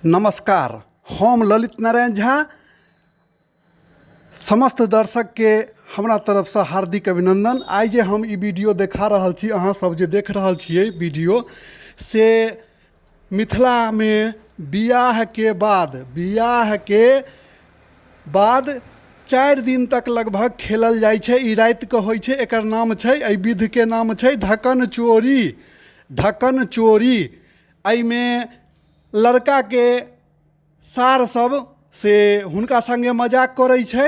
नमस्कार, हम ललित नारायण झा समस्त दर्शकके हमरा तरफसँ हार्दिक अभिनन्दन। आइ जे हम ई वीडियो देखा रहल छी, अहाँ सब जे देख रहल छियै वीडियो, से मिथिलामे बियाहके बाद 4 दिन तक लगभग खेलल जाइ छै। ई रातिके होइ छै। एकर नाम छै, एहि विधके नाम छै ढक्कन चोरी। ढक्कन चोरी एहिमे लड़काके सार सब से हुनका सङ्गे मजाक करै छै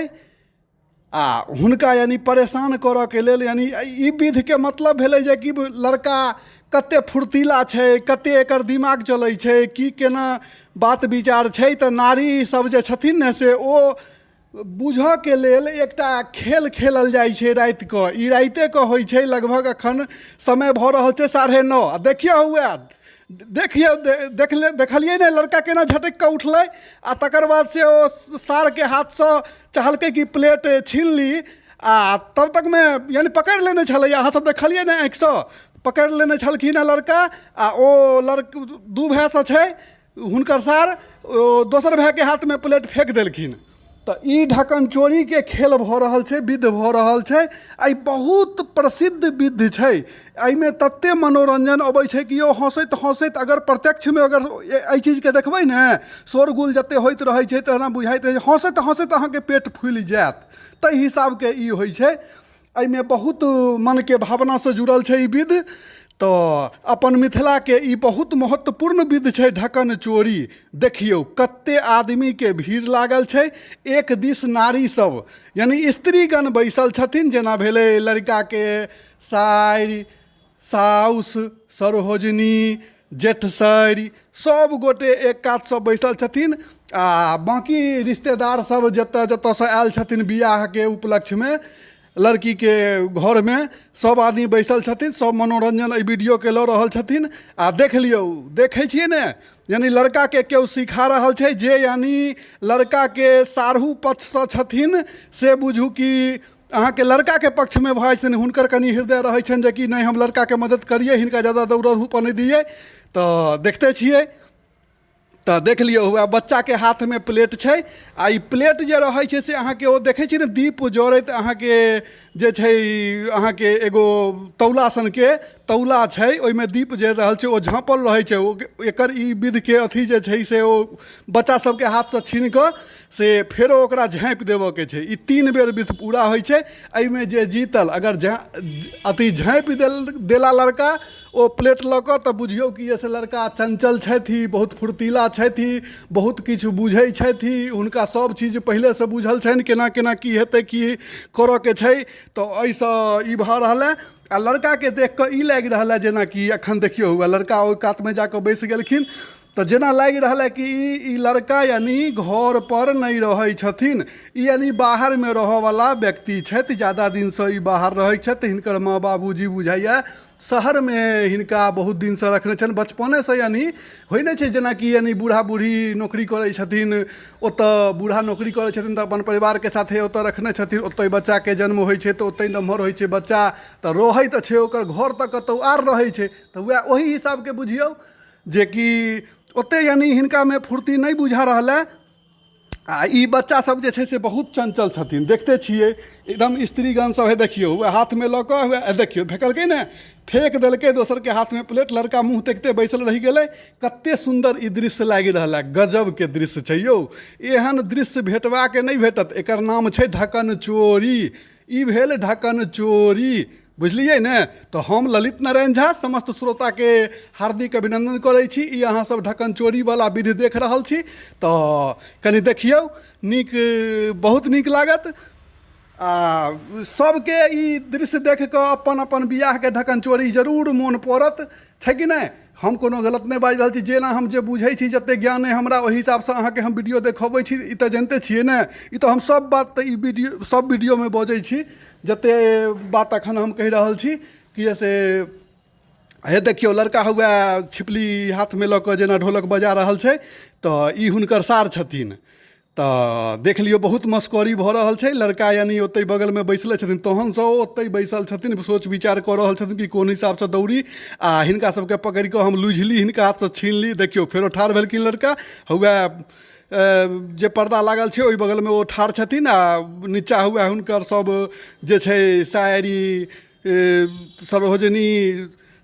आ हुनका यानि परेशान करऽके लेल। यानि ई विधके मतलब भेलै जेकि लड़का कते फुर्तीला छै, कते एकर दिमाग चलै छै, की केना बात विचार छै। तऽ नारी सब जे छथिन ने, से ओ बुझऽके लेल एकटा खेल खेलल जाइ छै रातिकऽ। ई रातिएकऽ होइ छै। लगभग एखन समय भऽ रहल छै 9:30 आ देखियौ, हुए देखियौ, देखले देखलियै ने, लड़का केना झटकि कऽ उठलै आ तकर बाद से ओ सारके हाथसँ चाहलकै कि प्लेट छीन ली आ तब तकमे यानि पकड़ि लेने छलैए। अहाँ सब देखलियै ने, आँखिसँ पकड़ि लेने छलखिन हेँ लड़का। आ ओ 2 भायसँ छै हुनकर सार, ओ दोसर भायके हाथमे प्लेट फेक देलखिन। तऽ ई ढक्कन चोरीके खेल भऽ रहल छै, विध भऽ रहल छै। आ ई बहुत प्रसिद्ध विध छै। एहिमे ततेक मनोरञ्जन अबै छै कि यौ, हँसैत हँसैत अगर प्रत्यक्षमे अगर एहि चीजके देखबै ने, शोरगुल जतेक होइत रहै छै, तऽ एना बुझाइत रहै छै, हँसैत हँसैत अहाँके पेट फुलि जायत। ताहि हिसाबके ई होइ छै। एहिमे बहुत मनके भावनासँ जुड़ल छै ई विध। तऽ अपन मिथिलाके ई बहुत महत्वपूर्ण विध छै ढक्कन चोरी। देखियौ, कते आदमीके भीड़ लागल छै। एक दिस नारी सब यानि स्त्रीगण बैसल छथिन, जेना भेलै लड़िकाके सारि, साउस, सरहोजनी, जेठसरि, सब गोटे एक कातसँ बैसल छथिन आ बाँकी रिश्तेदार सब जतऽ जतऽसँ आयल छथिन बियाहके उपलक्ष्यमे लड़कीके घरमे, सब आदमी बैसल छथिन। सब मनोरञ्जन एहि वीडियोके लऽ रहल छथिन। आ देख लियौ, देखै छियै ने, यानि लड़काके केओ सिखा रहल छै। जे यानि लड़काके सारहू पक्षसँ छथिन, से बुझू कि अहाँके लड़काके पक्षमे भऽ जाइ छथिन। हुनकर कनि हृदय रहै छनि जेकि नहि, हम लड़काके मदति करियै, हिनका जादा दौड़ऽ धूपऽ नहि दियै। तऽ देखते छियै। तऽ देख लियौ, हुए बच्चाके हाथमे प्लेट छै आ ई प्लेट जे रहै छै, से अहाँके ओ देखै छियै ने, दीप जरैत अहाँके जे छै, अहाँके एगो तौला सनके तौला छै, ओहिमे दीप जरि रहल छै, ओ झाँपल रहै छै। ओ एकर ई विधके अथी जे छै, से ओ बच्चा सबके हाथसँ छीन कऽ से फेरो ओकरा झाँपि देबऽके छै। ई 3 बेर विध पूरा होइ छै। एहिमे जे जीतल, अगर अथी झाँपि देला लड़का ओ प्लेट लऽ कऽ, तऽ बुझियौ कि जे से लड़का चञ्चल छथि, बहुत फुर्तीला छथि, बहुत किछु बुझै छथि, हुनका सब चीज पहिलेसँ बुझल छनि, केना केना की हेतै, की करऽके छै। तऽ एहिसँ ई भऽ रहल हँ। आ लड़काके देख कऽ ई लागि रहल हँ, जेनाकि एखन देखियौ, हुए लड़का ओहि कातमे जाकऽ बैस गेलखिन, तऽ जेना लागि रहल है कि ई लड़का यानि घर पर नहि रहै छथिन, ई यानि बाहरमे रहऽवला व्यक्ति छथि। ज्यादा दिनसँ ई बाहर रहै छथि। हिनकर माँ बाबूजी बुझाइए शहरमे हिनका बहुत दिनसँ रखने छनि, बचपनेसँ। यानि होइ नहि छै, जेनाकि यानि बूढ़ा बूढ़ी नौकरी करै छथिन, ओतऽ बूढ़ा नौकरी करै छथिन, तऽ अपन परिवारके साथे ओतऽ रखने छथिन। ओतहि बच्चाके जन्म होइ छै, तऽ ओतहि नमहर होइ छै बच्चा। तऽ रहै तऽ छै, ओकर घर तऽ कतहु आर रहै छै। तऽ वएह ओहि हिसाबके बुझियौ जेकि ओतेक यानि हिनकामे फुर्ती नहि बुझा रहल हँ। आ ई बच्चा सब जे छै से बहुत चञ्चल छथिन। देखते छियै एकदम। स्त्रीगण सब हे, देखियौ, वएह हाथमे लऽ कऽ वएह देखियौ, फेकलकै ने, फेक देलकै दोसरके हाथमे प्लेट। लड़का मुँह तकिते बैसल रहि गेलै। कते सुन्दर ई दृश्य लागि रहल है! गजबके दृश्य छै यौ। एहन दृश्य भेटबाके नहि भेटत। एकर नाम छै ढक्कन चोरी। ई भेल ढक्कन चोरी, बुझलियै ने? तऽ हम ललित नारायण झा समस्त श्रोताके हार्दिक अभिनन्दन करै छी। ई अहाँ सब ढक्कन चोरीवला विधि देख रहल छी, तऽ कनि देखियौ, नीक, बहुत नीक लागत। आ सबके ई दृश्य देख कऽ अपन अपन बियाहके ढक्कन चोरी जरूर मोन पड़त, छै कि नहि? हम कोनो गलत नहि बाजि रहल छी। जेना हम जे बुझै छी, जतेक ज्ञान अइ हमरा, ओहि हिसाबसँ अहाँके हम वीडियो देखबै छी। ई तऽ जनिते छियै ने, ई तऽ हम सब बात तऽ ई वीडियो, सब वीडियोमे बजै छी, जतेक बात एखन हम कहि रहल छी कि से हे देखियौ, लड़का हुए छिपली हाथमे लऽ कऽ जेना ढोलक बजा रहल छै। तऽ ई हुनकर सार छथिन। तऽ देख लियौ बहुत मस्करी भऽ रहल छै। लड़का यानि ओतहि बगलमे बैसले छथिन, तहनसँ ओ ओतहि बैसल छथिन, सोच विचार कऽ रहल छथिन कि कोन हिसाबसँ दौड़ी आ हिनका सबके पकड़ि कऽ हम लूझि ली, हिनका हाथसँ छीन ली। देखियौ फेरो ठाढ़ भेलखिन लड़का, हौए जे पर्दा लागल छै ओहि बगलमे ओ ठाढ़ छथिन आ नीचाँ हुए हुनकर सब जे छै शायरी सरोजनी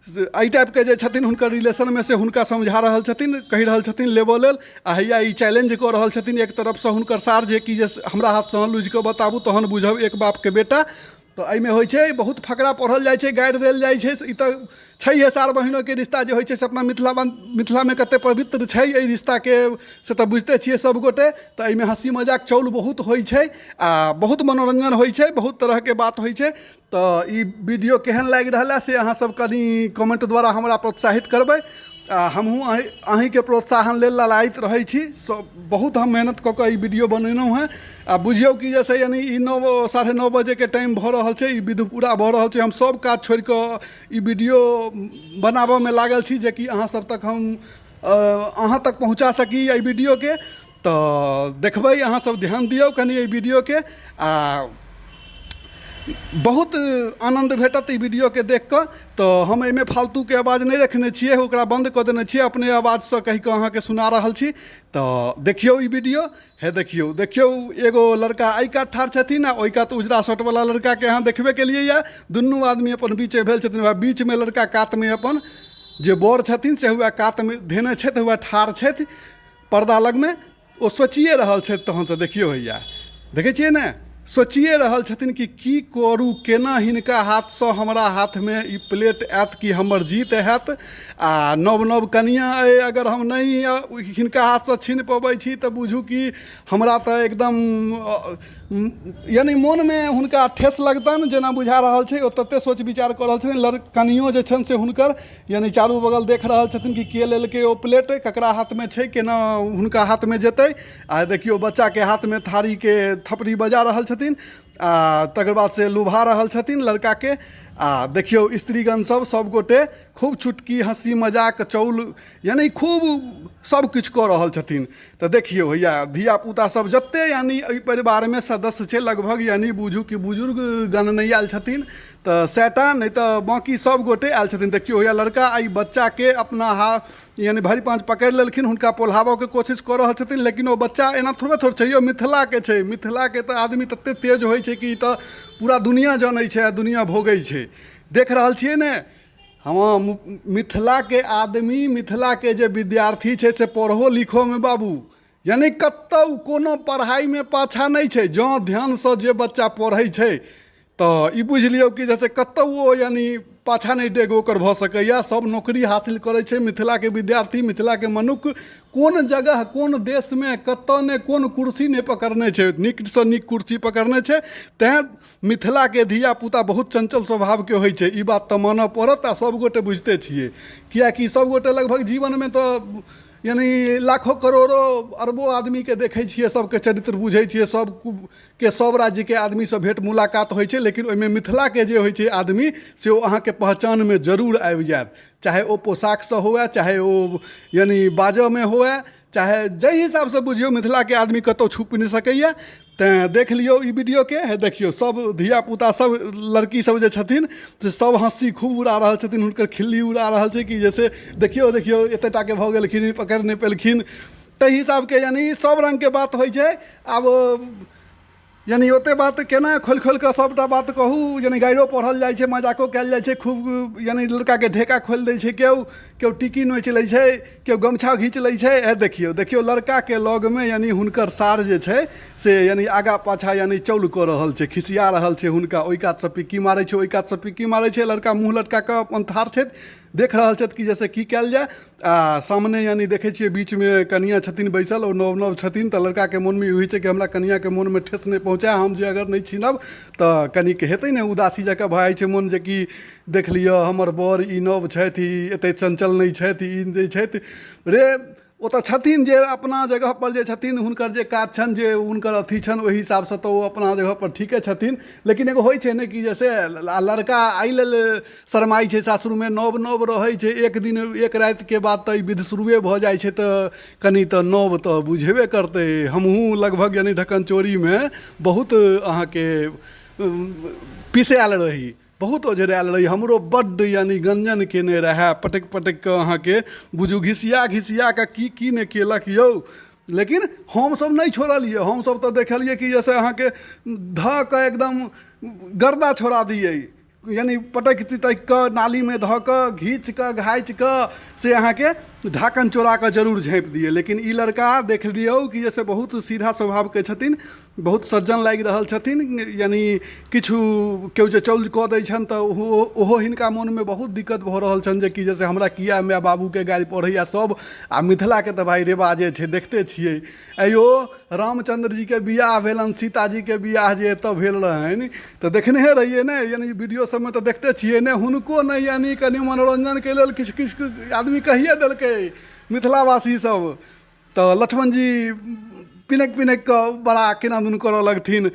एहि टाइपके जे छथिन हुनकर रिलेशनमे से हुनका समझा रहल छथिन, कहि रहल छथिन लेबऽ लेल। आ हैया ई चैलेंज कऽ रहल छथिन एक तरफसँ हुनकर सार जे कि जे हमरा हाथसँ अहाँ लूझि कऽ बताबू तहन बुझब एक बापके बेटा। तऽ एहिमे होइ छै बहुत फकरा पढ़ल जाइ छै, गारि देल जाइ छै। ई तऽ छैहे सार बहिनोके रिश्ता जे होइ छै से अपना मिथिला मिथिलामे कतेक पवित्र छै एहि रिश्ताके से तऽ बुझिते छियै सभगोटे। तऽ एहिमे हँसी मजाक चौल बहुत होइ छै आ बहुत मनोरञ्जन होइ छै, बहुत तरहके बात होइ छै। तऽ ई वीडियो केहन लागि रहल है से अहाँ सब कनि कमेंट द्वारा हमरा प्रोत्साहित करबै। आ हमहूँ अहीँके प्रोत्साहन लेल ललायित रहै छी। सब बहुत हम मेहनत कऽ कऽ ई वीडियो बनेलहुँ हेँ। आ बुझियौ कि जैसे यानि ई 9 9:30 बजेके टाइम भऽ रहल छै, ई विध पूरा भऽ रहल छै। हम सब काज छोड़ि कऽ ई वीडियो बनाबऽमे लागल छी जेकि अहाँ सब तक हम अहाँ तक पहुँचा सकी एहि वीडियोके। तऽ देखबै अहाँ सब ध्यान दियौ कनि एहि वीडियोके आ बहुत आनन्द भेटत ई वीडियोके देख कऽ। तऽ हम एहिमे फालतूके आवाज नहि रखने छियै, ओकरा बन्द कऽ देने छियै, अपने आवाजसँ कहि कऽ अहाँके सुना रहल छी। तऽ देखियौ ई वीडियो, हे देखियौ देखियौ एगो लड़का एहि कात ठाढ़ छथिन आ ओहि कात उजरा शर्टवला लड़काके अहाँ देखबे केलियै यऽ। दुनू आदमी अपन बीचे भेल छथिन, वएह बीचमे लड़का कातमे अपन जे बर छथिन से वएह कातमे धेने छथि, वएह ठाढ़ छथि पर्दा लगमे। ओ सोचिए रहल छथि तहनसँ देखियौ हैया देखै छियै ने, सोचिए रहल छथिन कि की करू, केना हिनका हाथसँ हमरा हाथमे ई प्लेट आयत कि हमर जीत हैत। आ नव नव कनिआँ अइ, अगर हम नहि हिनका हाथसँ छीन पबै छी तऽ बुझू कि हमरा तऽ एकदम यानि मोनमे हुनका ठेस लगतनि जेना बुझा रहल छै। ओ ततेक सोच विचार कऽ रहल छथिन। कनिओ जे छनि से हुनकर यानि चारू बगल देख रहल छथिन कि के लेलकै ओ प्लेट, ककरा हाथमे छै, केना हुनका हाथमे जेतै। आ देखियौ बच्चाके हाथमे थारीके थपड़ी बजा रहल छथिन आ तकर बाद से लुभा रहल छथिन लड़काके। आ देखियौ स्त्रीगण सब सब गोटे खूब चुटकी हँसी मजाक चौल यानि खूब सब किछु कऽ रहल छथिन। तऽ देखियौ हैया धियापुता सब जते यानि एहि परिवारमे सदस्य छै लगभग यानि बुझू कि बुजुर्गगण नहि आयल छथिन तऽ सएटा, नहि तऽ बाँकी सब गोटे आयल छथिन। देखियौ हैया लड़का एहि बच्चाके अपना हाथ यानि भरि पाँच पकड़ि लेलखिन, हुनका पोल्हाबऽके कोशिश कऽ रहल छथिन, लेकिन ओ बच्चा एना थोड़बे थोड़ छै यौ, मिथिलाके छै। मिथिलाके तऽ आदमी तते तेज होइ छै कि ई तऽ पूरा दुनिआँ जनै छै आ दुनिआँ भोगै छै। देख रहल छियै ने हम मिथिलाके आदमी, मिथिलाके जे विद्यार्थी छै से पढ़ो लिखोमे बाबू यानि कतहु कोनो पढ़ाइमे पाछाँ नहि छै। जँ ध्यानसँ जे बच्चा पढ़ै छै तऽ ई बुझि लियौ कि जैसे कतहु ओ यानि पाछाँ नहि डेग ओकर भऽ सकैए। सब नौकरी हासिल करै छै मिथिलाके विद्यार्थी, मिथिलाके मनुख कोन जगह कोन देशमे कतऽ ने कोन कुर्सी नहि पकड़ने छै, नीकसँ नीक कुर्सी पकड़ने छै। तैँ मिथिलाके धियापुता बहुत चञ्चल स्वभावके होइ छै, ई बात तऽ मानऽ पड़त आ सभगोटे बुझिते छियै, किएकि सभगोटे लगभग जीवनमे तऽ यानि लाखो करोड़ो अरबो आदमीके देखै छियै, सभके चरित्र बुझै छियै, सभके सभ राज्यके आदमीसँ भेँट मुलाकात होइ छै, लेकिन ओहिमे मिथिलाके जे होइ छै आदमी से ओ अहाँके पहचानमे जरूर आबि जायत, चाहे ओ पोशाकसँ हुए, चाहे ओ यानि बाजऽमे हुए, चाहे जाहि हिसाबसँ बुझियौ मिथिलाके आदमी कतहु छुपि नहि सकैए। तैँ देख लियौ ई वीडियोके, हे देखियौ सब धियापुता सब लड़की सब जे छथिन से सब हँसी खूब उड़ा रहल छथिन, हुनकर खिल्ली उड़ा रहल छै कि जैसे देखियौ देखियौ एते टाके भऽ गेलखिन, पकड़ि नहि पेलखिन, ताहि हिसाबके यानि सब रङ्गके बात होइ छै। आब यानि ओते बात केना खोलि खोलि कऽ सबटा बात कहू, यानि गाइरो पढ़ल जाइ छै, मजाको कयल जाइ छै खूब, यानि लड़काके ढेका खोलि दै छै केओ, केओ टिकी नोचि लै छै, केओ गमछा घीच लै छै। हे देखियौ देखियौ लड़काके लगमे यानि हुनकर सार जे छै से यानि आगाँ पाछाँ यानि चौल कऽ रहल छै, खिसिया रहल छै हुनका, ओहि कातसँ पिक्की मारै छै, ओहि कातसँ पिक्की मारै छै। लड़का मुँह लटका कऽ अपन ठाढ़ छथि, देख रहल छथि कि जैसे की कयल जाय। आ सामने यानि देखै छियै बीचमे कनिआँ छथिन बैसल, ओ नव नव छथिन, तऽ लड़काके मोनमे ई होइ छै कि हमरा कनिआँके मोनमे ठेस नहि पहुँचै, हम जे अगर नहि छीनब तऽ कनिक हेतै ने उदासी जकाँ भऽ जाइ छै मोन, जे कि देख लिअ हमर बर ई नव छथि, ई एतेक चञ्चल नहि छथि, ई नहि छथि रे। ओ तऽ छथिन जे अपना जगहपर जे छथिन, हुनकर जे काज छनि, जे हुनकर अथी छनि, ओहि हिसाबसँ तऽ ओ अपना जगहपर ठीके छथिन। लेकिन एगो होइ छै ने कि जैसे लड़का एहि लेल शरमाइ छै, सासुरमे नव नव रहै छै, एक दिन एक रातिके बाद तऽ ई विध शुरुए भऽ जाइ छै, तऽ कनि तऽ नव तऽ बुझेबे करतै। हमहूँ लगभग यानि ढक्कन चोरीमे बहुत अहाँके पिसायल रही, बहुत ओझरायल रही। हमरो बड्ड यानि गञ्जन कयने रहए, पटकि पटकि कऽ अहाँके बुझू घिसिया घिसिया कऽ की की नहि केलक यौ। लेकिन हमसभ नहि छोड़लियै। हमसभ तऽ देखलियै कि जैसे अहाँके धऽ कऽ एकदम गर्दा छोड़ा दियै, यानि पटकि तिटकि कऽ नालीमे धऽ कऽ घीच कऽ घाचि कऽ से अहाँके ढाकन चोरा कऽ जरूर झाँपि दियै। लेकिन ई लड़का देख लियौ कि जैसे बहुत सीधा स्वभावके छथिन, बहुत सज्जन लागि रहल छथिन। यानि किछु केओ जे चौल कऽ दै छनि तऽ ओहो हिनका मोनमे बहुत दिक्कत भऽ रहल छनि, जे कि जैसे हमरा किया माय बाबूके गारि पढ़ैए सब। आ मिथिलाके तऽ भाय रिवाजे छै, देखते छियै। अयो रामचन्द्र जीके बियाह भेलनि, सीताजीके बियाह जे एतऽ भेल रहनि तऽ देखनेहे रहियै ने, यानि वीडियो सबमे तऽ देखते छियै ने। हुनको नहि यानि कनि मनोरञ्जनके लेल किछु किछु आदमी कहिए देलकै मिथिलावासी सब, तऽ लक्ष्मण जी पिनकि पिनकि कऽ बड़ा केना दुन करऽ लगथिन।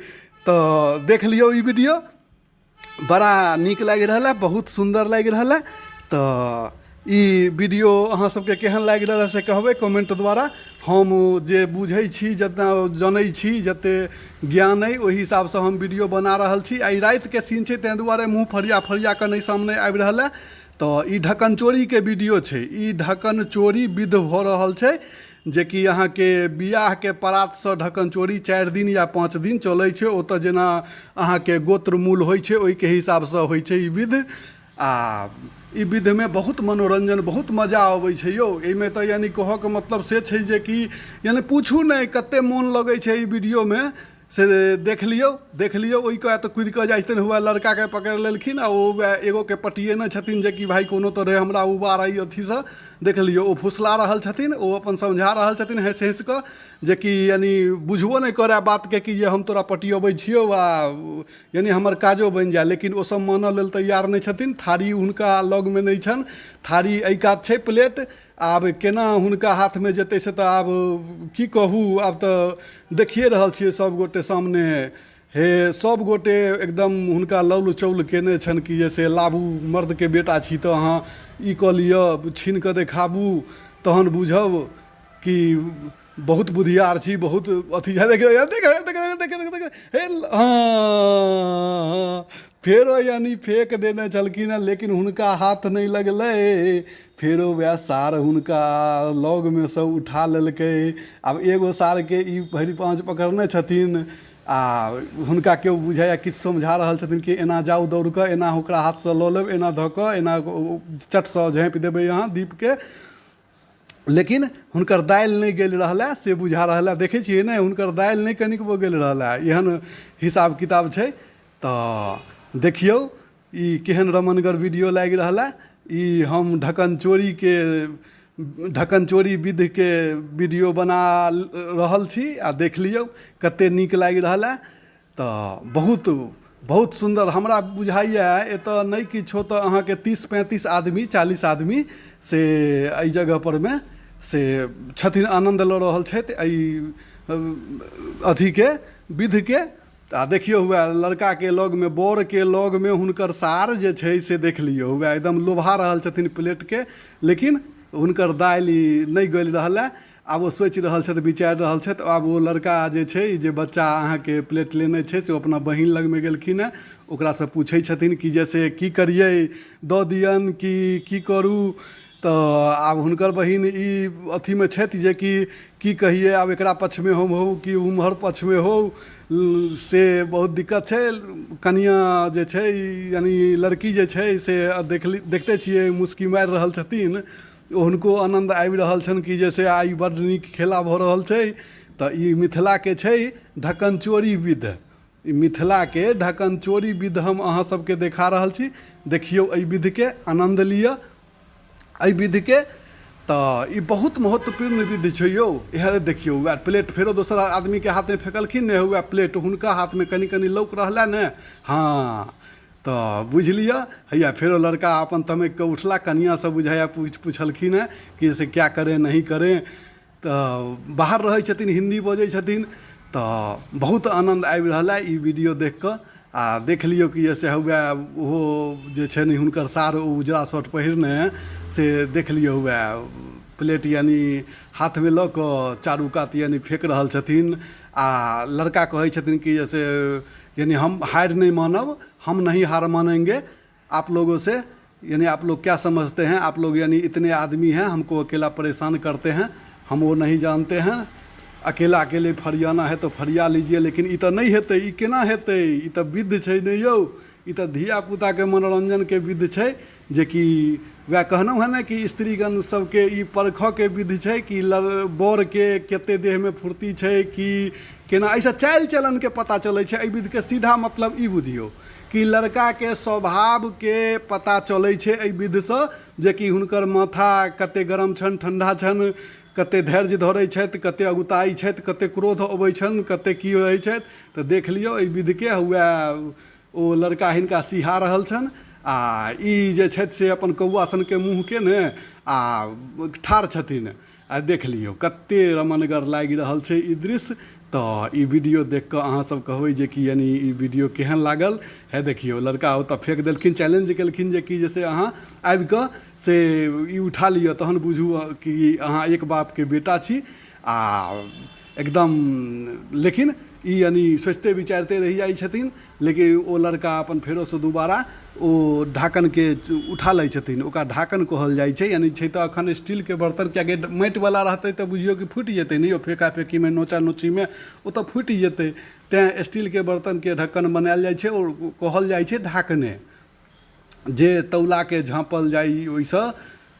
तऽ देख लियौ ई वीडियो, बड़ा नीक लागि रहल है, बहुत सुन्दर लागि रहल है। तऽ ई वीडियो अहाँ सबके केहन लागि रहल है से कहबै कमेंट द्वारा। हम जे बुझै छी, जितना जनै छी, जते ज्ञान अइ, ओहि हिसाबसँ हम वीडियो बना रहल छी। आ ई रातिके सीन छै, ताहि दुआरे मुँह फरिया फरिया कऽ नहि सामने आबि रहल है। तऽ ई ढक्कन चोरीके वीडियो छै। ई ढक्कन चोरी विध भऽ रहल छै, जेकि अहाँके बियाहके परातसँ ढक्कन चोरी 4 दिन या 5 दिन चलै छै। ओतऽ जेना अहाँके गोत्र मूल होइ छै, ओहिके हिसाबसँ होइ छै ई विध। आ ई विधमे बहुत मनोरञ्जन, बहुत मजा अबै छै यौ एहिमे। तऽ यानि कहऽके मतलब से छै जेकि यानि पूछू नहि कते मोन लगै छै ई वीडियोमे से। देख लियौ, देख लियौ। ओहि कात कुदि कऽ जाइ छथिन, हुए लड़काके पकड़ि लेलखिन आ ओ वएह एगोके पटियेने छथिन जेकि भाय कोनो तरहे हमरा उबार एहि अथीसँ। देख लियौ, ओ फुसला रहल छथिन, ओ अपन समझा रहल छथिन हँसि हँसि कऽ, जेकि यानि बुझबो नहि करए बातके कि जे हम तोरा पटियबै छियौ आ यानि हमर काजो बनि जाए। लेकिन ओ सब मानऽ लेल तैयार नहि छथिन। थारी हुनका लगमे नहि छनि, थारी एहि कात छै, प्लेट आब केना हुनका हाथमे जेतै से तऽ आब की कहू। आब तऽ देखिए रहल छियै सभगोटे सामने। हे सभगोटे एकदम हुनका लौल चौल कयने छनि कि जे से लाबू, मर्दके बेटा छी तऽ अहाँ ई कऽ लिअ, छीन कऽ देखाबू तहन बुझब कि बहुत बुधियार छी, बहुत अथी। देखियौ देखियौ देखियौ देखियौ देखियौ, हे हँ, फेरो यानि फेक देने छलखिन हेँ, लेकिन हुनका हाथ नहि लगलै। फेरो वएह सार हुनका लगमे सँ उठा लेलकै। आब एगो सारके ई भरि पाँज पकड़ने छथिन आ हुनका केओ बुझाइए किछु समझा रहल छथिन कि एना जाउ दौड़ कऽ, एना ओकरा हाथसँ लऽ लेब, एना धऽ कऽ एना चटसँ झाँपि देबै अहाँ दीपके। लेकिन हुनकर दालि नहि गलि रहल हँ से बुझा रहल हँ। देखै छियै ने, हुनकर दालि नहि कनिकबो गलि रहल हँ, एहन हिसाब किताब छै। तऽ देखियौ ई केहन रमणगर वीडियो लागि रहल हँ। ई हम ढक्कन चोरीके, ढक्कन चोरी विधके वीडियो बना रहल छी आ देख लियौ कते नीक लागि रहल हँ। तऽ बहुत बहुत सुन्दर हमरा बुझाइए। एतऽ नहि किछो तऽ अहाँके 30-35 आदमी, 40 आदमी से एहि जगह परमे से छथिन, आनन्द लऽ रहल छथि एहि अथीके विधके। आ देखियौ हुए लड़काके लगमे, बरके लगमे हुनकर सार जे छै से देख लियौ, हुए एकदम लोभा रहल छथिन प्लेटके, लेकिन हुनकर दालि नहि गलि रहल हँ। आब ओ सोचि रहल छथि, विचारि रहल छथि। आब ओ लड़का जे छै, जे बच्चा अहाँके प्लेट लेने छै, से ओ अपना बहिन लगमे गेलखिन हेँ, ओकरासँ पूछै छथिन कि जे से की करियै, दऽ दियनि कि की करू? तऽ आब हुनकर बहिन ई अथीमे छथि जे कि की कहियै आब, एकरा पक्षमे हम होउ कि ओम्हर पक्षमे होउ, से बहुत दिक्कत छै। कनिआँ जे छै, यानि लड़की जे छै, से देखली, देखते छियै मुस्की मारि रहल छथिन। हुनको आनन्द आबि रहल छनि कि जे से आइ बड्ड नीक खेला भऽ रहल छै। तऽ ई मिथिलाके छै ढक्कन चोरी विध। ई मिथिलाके ढक्कन चोरी विध हम अहाँ सबके देखा रहल छी। देखियौ, एहि विधके आनन्द लिअ एहि विधके। तऽ ई बहुत महत्वपूर्ण विध छै यौ। इएह देखियौ, वएह प्लेट फेरो दोसर आदमीके हाथमे फेकलखिन ने, वएह प्लेट हुनका हाथमे कनि कनि लौक रहलै ने। हँ, तऽ बुझि लिअ, हैया फेरो लड़का अपन तमकि कऽ उठला। कनिआँसँ बुझाइए पुछलखिन हेँ कि से क्या करें, नहीं करें। तऽ बाहर रहै छथिन हिन्दी बजै छथिन। तऽ बहुत आनन्द आबि रहल है ई वीडियो देख कऽ। आ देख लियौ कि से हौए ओहो जे छै ने हुनकर सार उजरा शर्ट पहिरने से देख लियौ हौए प्लेट यानि हाथमे लऽ कऽ चारू कात यानि फेक रहल छथिन। आ लड़का कहै छथिन कि से यानि हम हारि नहि मानब, हम नहीं हार मानेंगे आप लोगों से, यानी आप लोग क्या समझते हैं, आप लोग यानी इतने आदमी हैं, हमको अकेला परेशान करते हैं, हम वो नहीं जानते हैं, अकेला अकेले फरियाना है तो फरिया लीजिए। लेकिन ई तऽ नहि हेतै, ई केना हेतै, ई तऽ विध छै ने यौ, ई तऽ धियापुताके मनोरञ्जनके विध छै। जेकि वएह कहलहुँ हँ ने कि स्त्रीगण सबके ई परखऽके विध छै कि बरके कते देहमे फुर्ती छै कि केना, एहिसँ चालि चलनके पता चलै छै। एहि विधके सीधा मतलब ई बुझियौ कि लड़काके स्वभावके पता चलै छै एहि विधसँ, जेकि हुनकर माथा कते गरम छनि, ठण्डा छनि, कते धैर्य धरै छथि, कते अगुताइ छथि, कते क्रोध अबै छनि, कते की रहै छथि। तऽ देख लियौ एहि विधके। वएह ओ लड़का हिनका सिहा रहल छनि आ ई जे छथि से अपन कौआ सनके मुँह केने आ ठाढ़ छथिन। आ देख लियौ कते रमणगर लागि रहल छै ई दृश्य। तऽ ई वीडियो देख कऽ अहाँ सब कहबै जे कि यानि ई वीडियो केहन लागल है। देखियौ लड़का ओतऽ फेक देलखिन, चैलेंज केलखिन जे कि जे से अहाँ आबि कऽ से ई उठा लिअ तहन बुझू कि अहाँ एक बापके बेटा छी। आ एकदम लेकिन ई यानि सोचिते विचारिते रहि जाइ छथिन। लेकिन ओ लड़का अपन फेरोसँ दुबारा ओ ढाकनके उठा लै छथिन, ओकरा ढाकन कहल जाइ छै। यानि छै तऽ एखन स्टीलके बर्तन, किएकि माटिवला रहतै तऽ बुझियौ कि फुटि जेतै ने यौ, फेका फेकीमे नोचा नोचीमे ओ तऽ फुटि जेतै। तैँ स्टीलके बर्तनके ढक्कन बनायल जाइ छै आओर कहल जाइ छै ढाकने, जे तौलाके झाँपल जाइ ओहिसँ।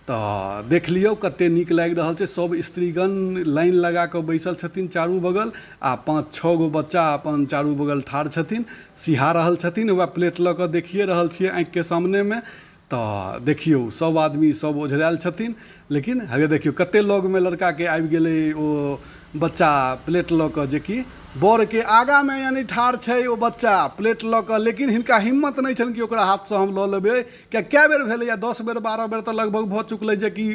तऽ देख लियौ कते नीक लागि रहल छै। सब स्त्रीगण लाइन लगा कऽ बैसल छथिन चारू बगल आ 5-6 गो बच्चा अपन चारू बगल ठाढ़ छथिन, सिहा रहल छथिन। वएह प्लेट लऽ कऽ देखिए रहल छियै आँखिके सामनेमे। तऽ देखियौ सब आदमी सब ओझरायल छथिन। लेकिन हे देखियौ कते लगमे लड़काके आबि गेलै ओ बच्चा प्लेट लऽ कऽ, जेकि बरके आगाँमे यानि ठाढ़ छै ओ बच्चा प्लेट लऽ कऽ। लेकिन हिनका हिम्मत नहि छनि कि ओकरा हाथसँ हम लऽ लेबै, किएक कए बेर भेलैए, 10 बेर 12 बेर तऽ लगभग भऽ चुकलै जे कि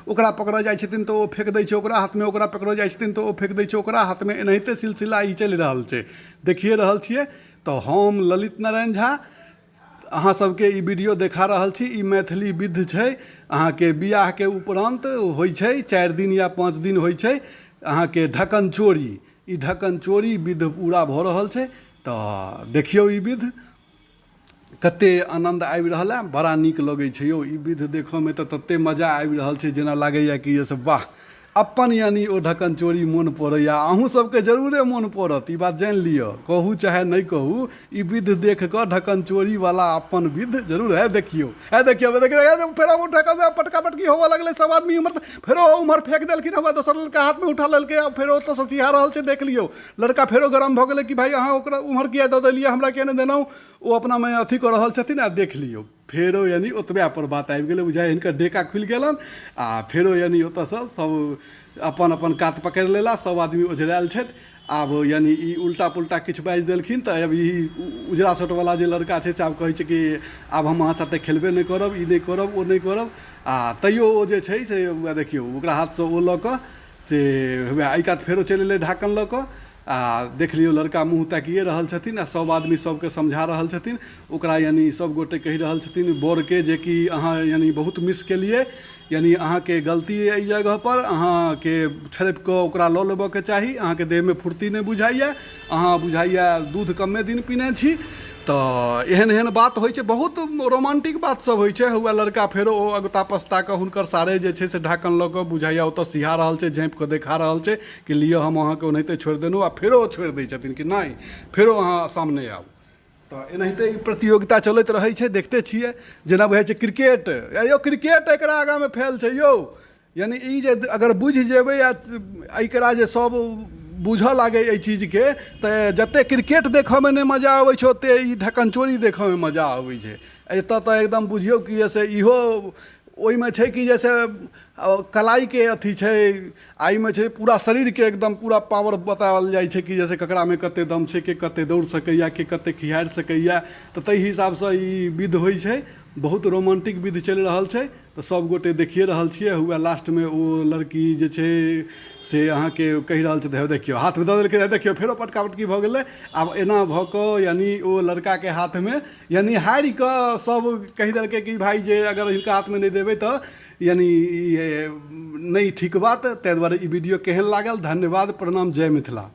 ओकरा पकड़ऽ जाइ छथिन तऽ ओ फेक दै छै ओकरा हाथमे, ओकरा पकड़ऽ जाइ छथिन तऽ ओ फेक दै छै ओकरा हाथमे। एनाहिते सिलसिला ई चलि रहल छै, देखिए रहल छियै। तऽ हम ललित नारायण झा अहाँ सबके ई वीडियो देखा रहल छी। ई मैथिली विध छै, अहाँके बियाहके उपरान्त होइ छै, 4 दिन या 5 दिन होइ छै अहाँके ढक्कन चोरी। ई ढक्कन चोरी विध पूरा भऽ रहल छै। तऽ देखियौ ई विध कते आनन्द आबि रहल है, बड़ा नीक लगै छै यौ ई विध देखऽमे। तऽ तते मजा आबि रहल छै जेना लागैए कि जे से वाह, अपन यानि ओ ढक्कन चोरी मोन पड़ैए। अहूँ सबके जरूरे मोन पड़त, ई बात जानि लिअ, कहू चाहे नहि कहू, ई विध देख कऽ ढक्कन चोरीवला अपन विध जरूर है। देखियौ है, देखियौ देखियौ, फेर ओ ढक्कन पटका पटकी होबऽ लगलै, सब आदमी उम्हर फेरो उम्हर फेक देलखिन, हमरा दोसर लड़का हाथमे उठा लेलकै आ फेरो ओतऽसँ सिहा रहल छै। देख लियौ लड़का फेरो गरम भऽ गेलै कि भाय अहाँ ओकरा उम्हर किया दऽ देलियै, हमरा किया नहि देलहुँ। ओ अपनामे अथी कऽ रहल छथिन। आ देख लियौ फेरो यानि ओतबे पर बात आबि गेलै, बुझाइ हिनकर डेका खुलि गेलनि आ फेरो यानि ओतऽसँ सब अपन अपन कात पकड़ि लेला, सब आदमी ओझरायल छथि। आब यानि ई उल्टा पुल्टा किछु बाजि देलखिन तऽ अब ई उजरा शर्टवला जे लड़का छै से आब कहै छै कि आब हम अहाँ साथे खेलबे नहि करब, ई नहि करब, ओ नहि करब। आ तैयो ओ जे छै से वएह देखियौ ओकरा हाथसँ ओ लऽ कऽ से वएह एहि कात फेरो चलि एलै ढाकन लऽ कऽ। आ देख लियौ लड़का मुँह ताकिए रहल छथिन आ सब आदमी सबके समझा रहल छथिन ओकरा, यानि सब गोटे कहि रहल छथिन बरके जे कि अहाँ यानि बहुत मिस केलियै, यानि अहाँके गलती अइ एहि जगहपर, अहाँके छड़पि कऽ ओकरा लऽ लेबऽके चाही, अहाँके देहमे फुर्ती नहि बुझाइए, अहाँ बुझाइए दूध कमे दिन पीने छी। तऽ एहन एहन बात होइ छै, बहुत रोमांटिक बात सब होइ छै। हुए लड़का फेरो ओ अगता पछता कऽ हुनकर सारे जे छै से ढाकन लऽ कऽ बुझाइए ओतऽ सिहा रहल छै, झाँपि कऽ देखा रहल छै कि लिअ हम अहाँके ओनाहिते छोड़ि देलहुँ। आ फेरो ओ छोड़ि दै छथिन कि नहि फेरो अहाँ सामने आउ। तऽ एनाहिते ई प्रतियोगिता चलैत रहै छै, देखते छियै जेना बुझाइ छै क्रिकेट यौ, क्रिकेट एकरा आगाँमे फेल छै यौ। यानि ई जे अगर बुझि जेबै आ एकरा जे सब बूझऽ लागै एहि चीजके, तऽ जतेक क्रिकेट देखऽमे नहि मजा अबै छै ओतेक ई ढक्कन चोरी देखऽमे मजा अबै छै। एतऽ तऽ एकदम बुझियौ कि से इहो ओहिमे छै कि जैसे कलाइके अथी छै। एहिमे छै पूरा शरीरके एकदम पूरा पावर बताओल जाइ छै कि जैसे ककरामे कतेक दम छै, के कतेक दौड़ सकैए, के कतेक खिहारि सकैए। तऽ ताहि हिसाबसँ ई विध होइ छै। बहुत रोमांटिक विध चलि रहल छै, तऽ सब गोटे देखिए रहल छियै। हुए लास्टमे ओ लड़की जे छै से अहाँके कहि रहल छै, हे देखियौ, हाथमे दऽ देलकै। देखियौ, फेरो पटका पटकी भऽ गेलै। आब एना भऽ कऽ यानि ओ लड़काके हाथमे यानि हारि कऽ सब कहि देलकै कि भाय जे अगर हिनका हाथमे नहि देबै तऽ यानि ई नहि ठीक बात। ताहि दुआरे ई वीडियो केहन लागल? धन्यवाद, प्रणाम, जय मिथिला।